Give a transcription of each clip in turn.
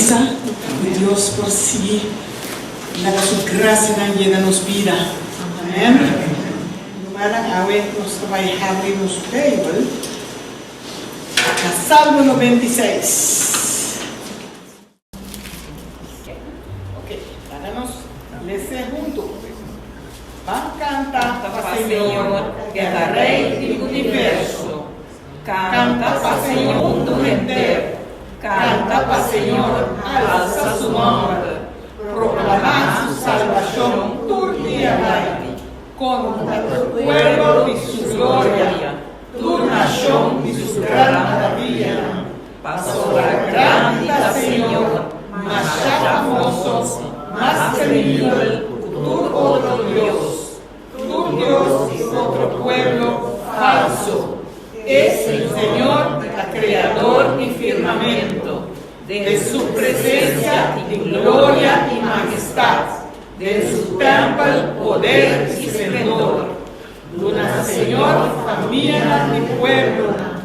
misa, ku Dios por sigui laga su grasianan yena nos bida. Amèn. Rumannan, awe nos ta bai habri nos Beibel na Salmo 96. Ok, laga nos les'é huntu. Ban kanta pa Señor, e ta Rei di universo. Kanta pa Señor mundu henter. Kanta pa Señor, alsa su nòmber. Proklamá su salbashon tur dia bai. Konta tur pueblo di su gloria, tur nashon di su gran maravianan. Pasobra grandi ta Señor, masha famoso, mas temibel ku tur otro dios, tur dios di otro pueblo falso. E Señor ta Kreador di firmamento, den su presensia tin gloria i mahestat, den su tèmpel poder i splendor. Duna Señor famianan di pueblonan.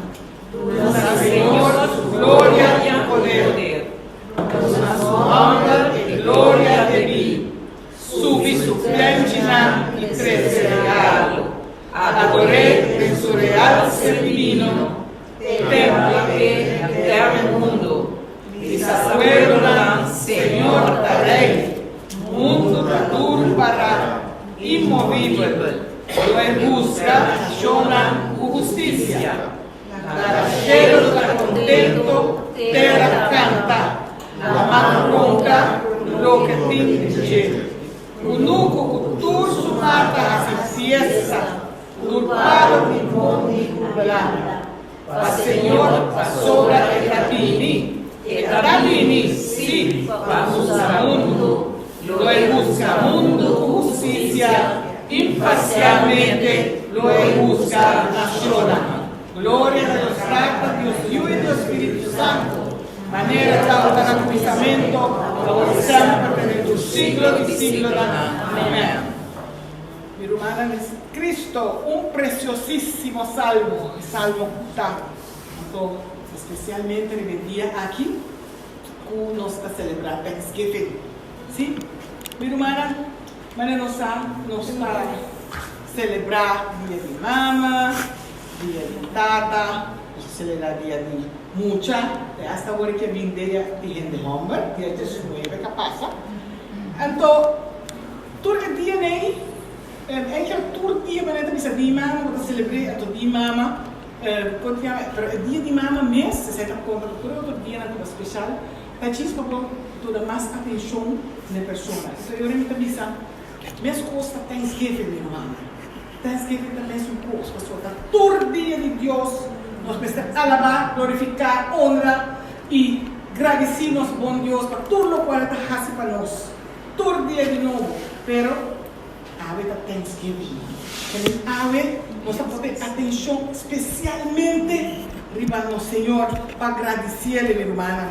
Duna Señor su gloria i poder. Duna su hòmber e gloria debí. Subi su plenchinan i trese regalo. Ador'é den su real ser divino. Templa e henter mundu. Bisa pueblonan, Señor ta Rei. Mundu ta duru pará, inmovibel. Lo e husga nashonnan ku hustisia. Laga shelu ta kontento, tera kanta, laman ronka loke tin den dje. Kunuku ku tur su mata hasi fiesta, tur palu di mondi ku planta. Pa Señor, pasobra e ta bini, e ta bini, sí, pa husga mundu. Lo e husga mundu ku hustisia, imparsialmente lo e husga nashonnan. Gloria na Dios Tata, Dios Yu i Dios Spiritu Santu, manera tabata na kuminsamentu, awor i semper, te den tur siglo di siglonan. Amèn. Mi rumannan den Cristo, un preciosísimo salmo, e salmo cu ta anto especialmente riba e dia aki cu nos ta celebra Thanksgiving. Sí, mi rumannan, manera nos sa, nos ta celebra dia di mama, dia di tata, nos ta celebra dia di mucha, te hasta awor ki a bin dia di hende homber, dia 19 ka pasa. Anto. Tur e dia nei, eigenlijk tur dia manera ta bisa di mama bo ta selebr'é anto di mama kon ta yama pero e dia di mama mes esei ta konta ku tur e otro dianan ku ta speshal ta djis pa bo duna mas atenshon na e persona. Enton e ora mi ta bisa mes kos ta Thanksgiving mi rumannan. Thanksgiving ta mesun kos pasobra ta tur dia di Dios nos mester alabá, glorifiká, honra i gradisí nos bon Dios pa tur lokual e ta hasi pa nos. Tur dia di nobo, pero awe ta Thanksgiving. Kende awe nos ta pone atencion specialmente riba nos Señor pa gradiciele, mi rumannan.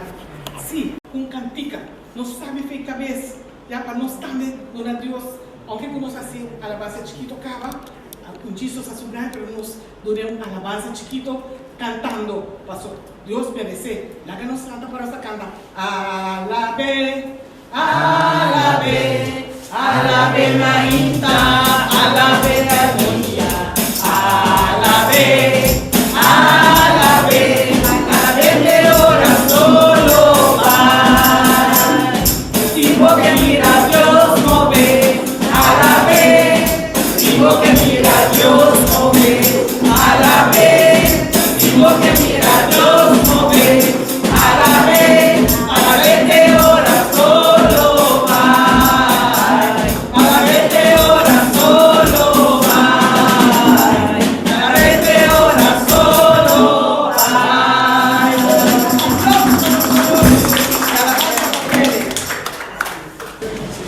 Si, cu un cantica. Nos sabi fei cabes, ya pa nos tambe duna Dios, aunke cu nos haci alabanza chikito caba, un Jesus a su grandi, pero nos duna un alabanza chikito cantando, paso Dios merece. Laga nos lanta para nos ta canta, Alabe. Alab'é, alab'é mainta, alab'é armonia. Alab'é, alab'é, alab'é te ora solo bai. Si bo ke mira Dios move, alab'é, si bo ke mira Dios move, alab'é, si bo ke mira Dios move. Alab'é, alab'é te ora solo bai. Alab'é te ora solo bai. Alab'é te ora solo bai.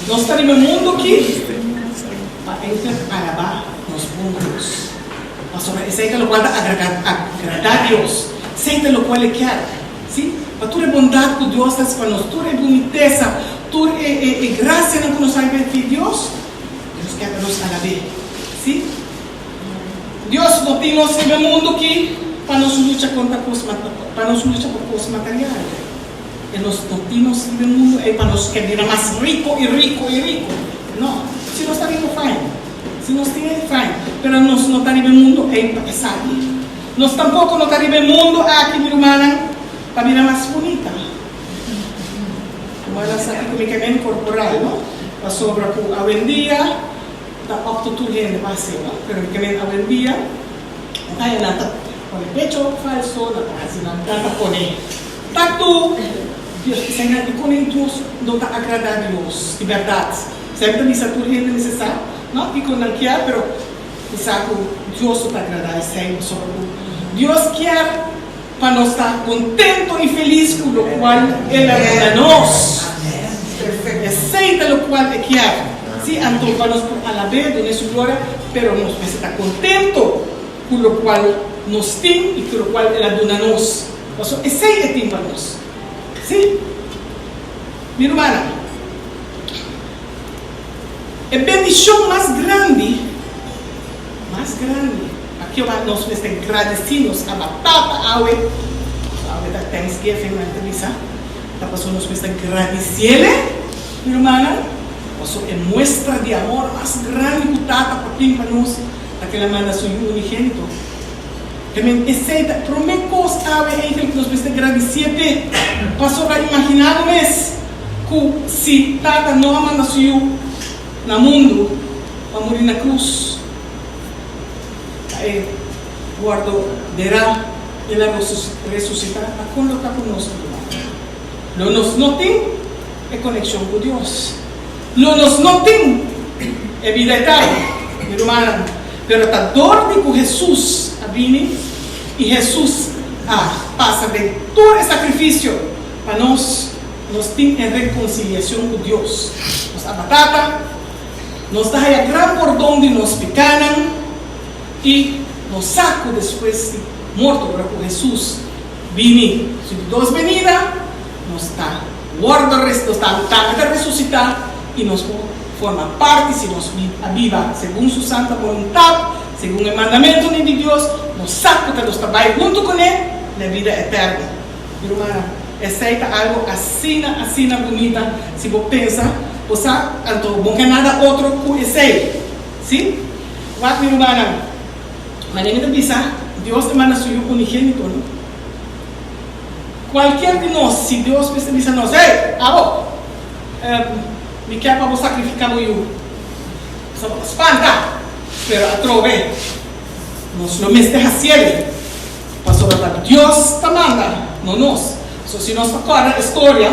Nos ta riba e mundu aki pa enter alabá nos bon Dios. Pasobra esei ta lokual ta agradá Dios, esei ta lokual e kier. Sí, pa tur e bondat ku Dios ta hasi pa nos, tur e bunitesa, tur e grasianan ku nos a haña di Dios, Dios kier pa nos alab'é. Sí, Dios no tin nos riba e mundu aki pa nos lucha kontra kos, pa nos lucha pa kos material. E nos no tin nos riba e mundu ei pa nos ke bira mas riko i riko i riko. No. Si nos ta riko, fine. Si nos tin ei, fine. Pero nos no ta riba e mundu ei pa esaki. Nos tampoko no ta riba e mundu aki, mi rumannan, pa bira mas bunita. Rumannan sa kiko mi ke men korporal, no? Pasobra ku awendia ta òkto tur hende pa hasi, no? Pero mi ke men awendia nan ta haña nan ta pone pecho falso, nan ta hasi nan ta pone tatu. Dios, esei nan di kone Dios no ta agradá Dios, di bèrdat. Esei mi ta bisa tur hende mester sa, no? Kiko nan kier, pero mi sa ku Dios no ta agradá esei, pasobra ku Dios kier Pa nos ta contento y feliz cu locual El a duna nos. Esey ta locual E kier. Sí, anto pa nos por alab'E, dun'E Su gloria, pero nos mester ta contento cu locual nos tin y cu locual El a duna nos. Pasobra esey E tin pa nos. Sí, mi rumannan, e bendicion mas grandi, mas grandi, Pa Jehová nos mester gradisí nos Abba Tata awe, pasobra awe ta Thanksgiving, nan ta bisa, ta pasobra nos mester gradisiele, mi rumannan, pasobra e muestra di amor mas grandi ku Tata por tin pa nos ta ku el a manda su Yu unigénito. Te men esei ta e promé kos awe eigentlik ku nos mester gradisié p'e, pasobra imaginá bo mes ku si Tata no a manda su Yu na mundu pa muri na krus, Pa e wòrdu derá, el a resusitá pa koloká ku nos lugar. Lo nos no tin e konekshon ku Dios. Lo nos no tin e bida eterno, mi rumannan. Pero ta dor di ku Hesus a bini i Hesus a pasa den tur e sakrifisio pa nos, nos tin e rekonsiliashon ku Dios. Nos Abba Tata. Nos ta haya gran pordon di nos pikánan i nos sa ku despues di morto ora ku Hesus bini su di dos benida, nos ta wòrdu nos ta tambe ta resusitá i nos por forma parti si nos a biba segun su santa boluntat, segun e mandamentunan di Dios, nos sa ku ta nos ta bai huntu kuné na e bida eterno. Mi rumannan, esei ta algu asina, asina bunita si bo pensa, bo sa, anto bo ke nada otro ku esei. Sí? Wak, mi rumannan, manera mi ta bisa, Dios ta manda Su Yu unigénito, no? Kualkier di nos, si Dios mester bisa nos, Hey, abo, mi kier pa bo sakrifiká bo yu. Bo ta spanta, pero atrobe nos lo mester hasiel. Pasobra ta Dios ta manda, no nos. So si nos ta kòrda e storia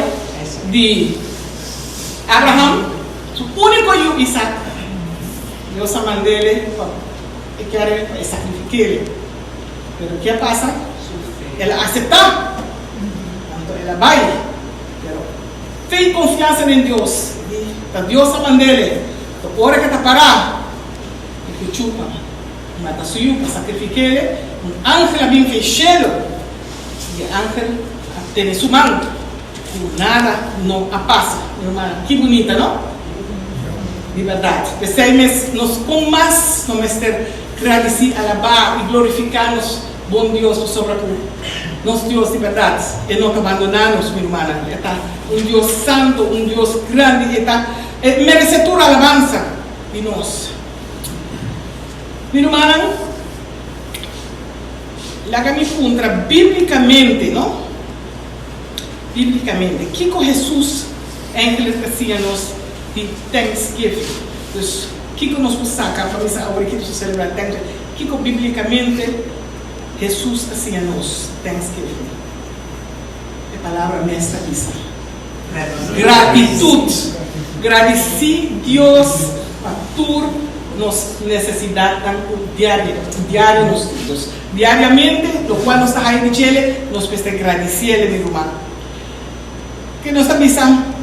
di Abraham, su úniko yu Isak, Dios a mand'ele pa e kere pa e sakrifik'ele. Pero ke a pasa? El a aseptá, anto el a bai. Pero fe i konfiansa den Dios, ta Dios a mand'ele. Anto ora ke ta pará, e ku chupa. Mata su yu pa sakrifik'é, un angel a bin fei shelu, i e angel a tene su man, ku nada no a pasa. Mi rumannan, ki bunita, no? Di bèrdat. P'esei mes nos kon mas no mester gradisí, alabá i glorifiká nos bon Dios pasobra ku nos Dios di bèrdat, e no ta bandoná nos, mi rumannan. E ta un Dios santu, un Dios grandi, e ta, e meresé tur alabansa di nos. Mi rumannan, laga mi puntra bíblikamente, no? Bíblikamente, kiko Hesus eigenlijk ta siña nos di Thanksgiving? Dus, kiko nos por saka pa bisa awor ki nos ta selebrá Thanksgiving? Kiko bíblikamente Hesus a siña nos Thanksgiving? E palabra mes ta bisa, Gratitut. Gradisí Dios pa tur nos nesesidatnan ku diario diario nos tin. Dus, diariamente lokual nos ta haya di djele, nos mester gradisiele, mi ruman. Ke nos ta bisa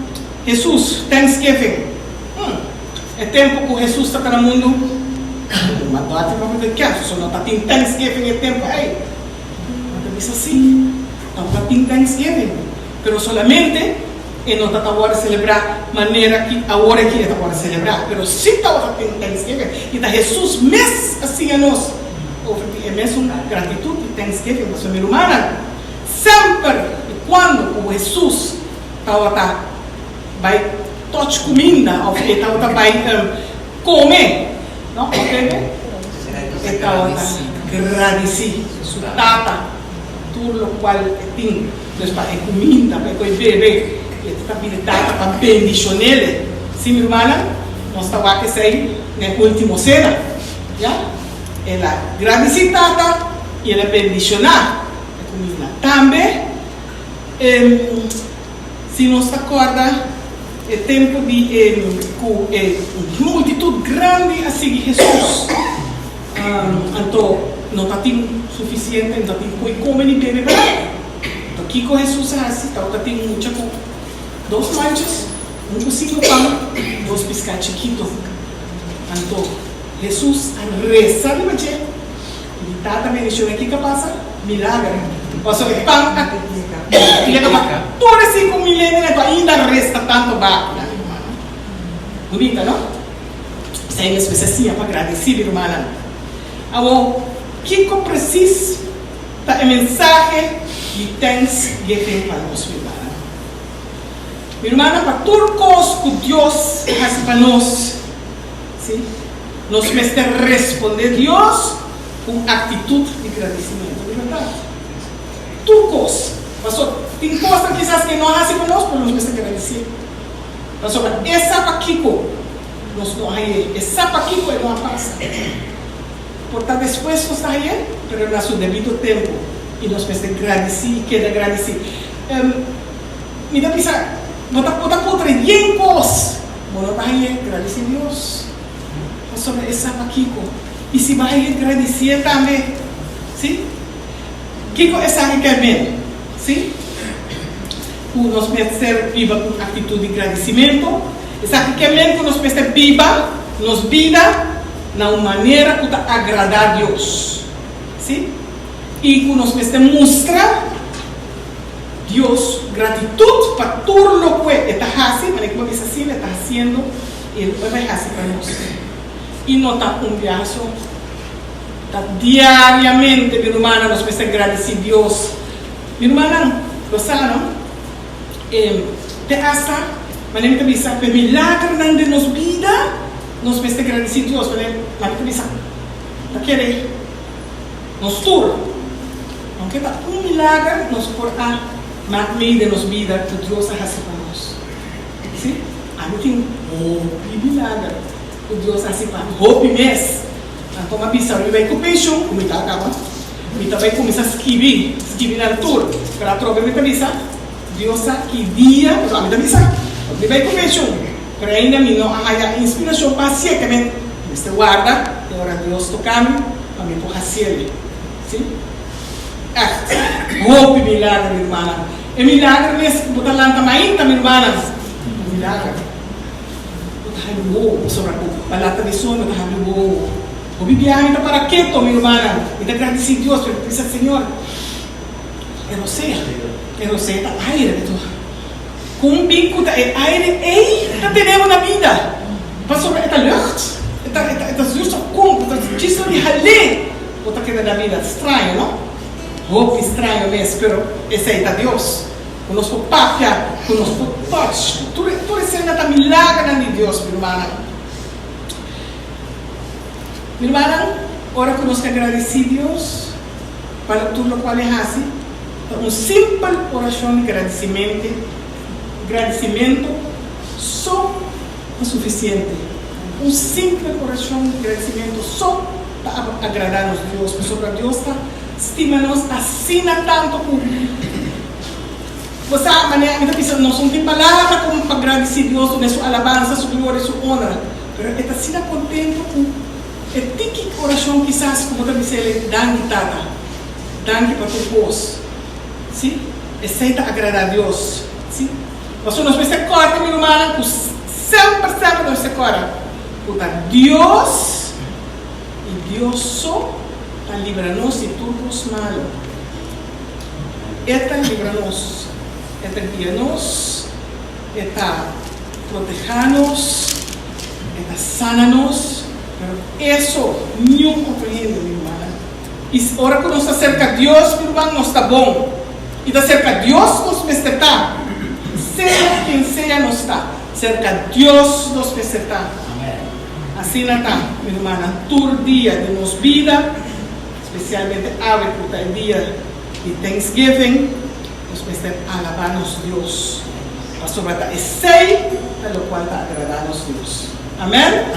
Hesus, Thanksgiving. Hmm, e tempu ku Hesus tabata na mundu, ruman Dòrthy papia ta kèr, so no ta tin Thanksgiving e tempu ei. Nan ta bisa sí, tabata tin Thanksgiving, pero solamente e no ta ta wòrdu selebrá manera ki awor aki e ta wòrdu selebrá. Pero sí tabata tin Thanksgiving, i ta Hesus mes a siña nos over di e mesun gratitut i Thanksgiving. Pasobra mi rumannan, semper i kuando ku Hesus. tabata bai touch kuminda òf e tabata bai kome, no, òf bebe, e tabata gradisí su Tata tur lokual e tin. Dus pa e kuminda, pa e koi bebe, e ta pidi Tata pa bendishon'el. Sí, mi rumannan, nos ta wak esei na e último sena. Ya, el a gradisí Tata i el a bendishoná e kuminda. Tambe, si nos ta kòrda e tempu di e ku e multitut grandi a sigui Hesus, anto no tatin sufisiente, no tatin koi kome ni bebe pa nan. Anto kiko Hesus a hasi? Tabata tin mucha ku dos manchas, un ku sinku pan, dos piská chikitu. Anto Hesus a resa riba dje i di Tata bendishon'é. Kiko a pasa? Milager! Pasobra e pan a yega pa tur e 5000 hende ku ainda resta tantu baki. Bunita, no? Esei nos mester siña pa gradisí, mi rumannan. Awor, kiko presis ta e mensahe di Thanksgiving pa nos, mi rumannan? Mi rumannan, pa tur kos ku Dios a hasi pa nos, sí, nos mester respondé Dios ku un aktitut di gradisimentu. Di bèrdat, tur kos. Pasobra tin kosnan kisas ku e no a hasi pa nos, pero nos mester gradisié. Pasobra e sa pakiko nos no a hañ'é, e sa pakiko e no a pasa. Por ta despues nos ta hañ'é, pero na su debido tempu, i nos mester gradisí i keda gradisí. Mi ta bisa, bo ta bo ta puntra yen kos, bo no ta hañ'é, gradisí Dios, pasobra e sa pakiko. I si bo hañ'é, gradisié tambe. Sí? Kiko esaki ke men? Sí? Ku nos mester biba ku un aktitut di gradisimentu. Esaki ke men ku nos mester biba nos bida na un manera ku ta agradá Dios. Sí? I ku nos mester mustra Dios gratitut pa tur loke e ta hasi, manera ku bo a bisa asina, e ta hasiendo i e lo bai hasi pa nos. I no ta un biaha so. Ta diariamente, mi rumannan, nos mester gradisí Dios. Mi rumannan, bo sa, no? E, te asta, manera mi ta bisa, p'e milagernan den nos bida, nos mester gradisí Dios. Manera mi ta bisa, ta kere nos tur, aunke ta un milager, nos por a mak mei den nos bida ku Dios a hasi pa nos. Sí, ami tin hopi milager ku Dios a hasi pa mi, hopi mes. Anto mi a bisa mi bai ku penshun, ku mi ta kaba, mi ta bai kuminsá skibi, skibi nan tur. Pero atrobe mi ta bisa, Dios sa ki dia, pasobra ami ta bisa, mi bai ku penshun, pero ainda mi no a haya inspirashon pa hasié, ke mi mester warda te ora Dios toka mi pa mi por hasiel. Sí, ègt, hopi milager, mi rumannan. E milager mes ku bo ta lanta mainta, mi rumannan, un milager. Bo ta habri wowo pasobra ku palabra di soño ta habri wowo. Bo bibiahe ta para keto, mi rumannan. Mi ta gradisí Dios, pero mi ta bisa, Señor, e rosea, e rosea ta aire ku Kon bin ku ta e aire ei ta tene bo na bida? Pasobra e ta lucht, e ta, e ta, e ta zuurstof kon ku ta djis lo di hal'é bo ta keda na bida. Straño, no? Hopi straño mes, pero esei ta Dios. Ku nos por papia, ku nos por touch, ku tur tur esena ta milagernan di Dios, mi rumannan. Mi rumannan, ora ku nos ta gradisí Dios pa tur lokual E hasi, ta un simpel orashon di gradisimente, gradisimentu so ta sufisiente. Un simpel orashon di gradisimentu so ta agradá nos Dios, pasobra Dios ta stima nos asina tantu ku. Bo sa, manera mi ta bisa, nos no tin palabra komo pa gradisí Dios duna su alabansa, su gloria i su onra. Pero e ta asina kontentu ku e tiki orashon kisas ku bo ta bisa el, Danki, Tata. Danki pa tur kos. Sí, esei ta agradá Dios. Sí. Pasobra nos mester kòrda, mi rumannan, ku semper, semper nos mester kòrda ku ta Dios i Dios so ta libra nos di tur kos malu. E ta libra nos, e ta guia nos, e ta protehá nos, e ta sana nos, pero e so, niun otro hende, mi rumannan. I ora ku nos ta serka Dios, mi ruman, nos ta bon. I ta serka Dios nos mester ta. Sea ken sea nos ta, serka Dios nos mester ta. Asina ta, mi rumannan, tur dia di nos bida, spesialmente awe ku ta e dia di Thanksgiving, nos mester alabá nos Dios, pasobra ta esei ta lokual ta agradá nos Dios. Amèn?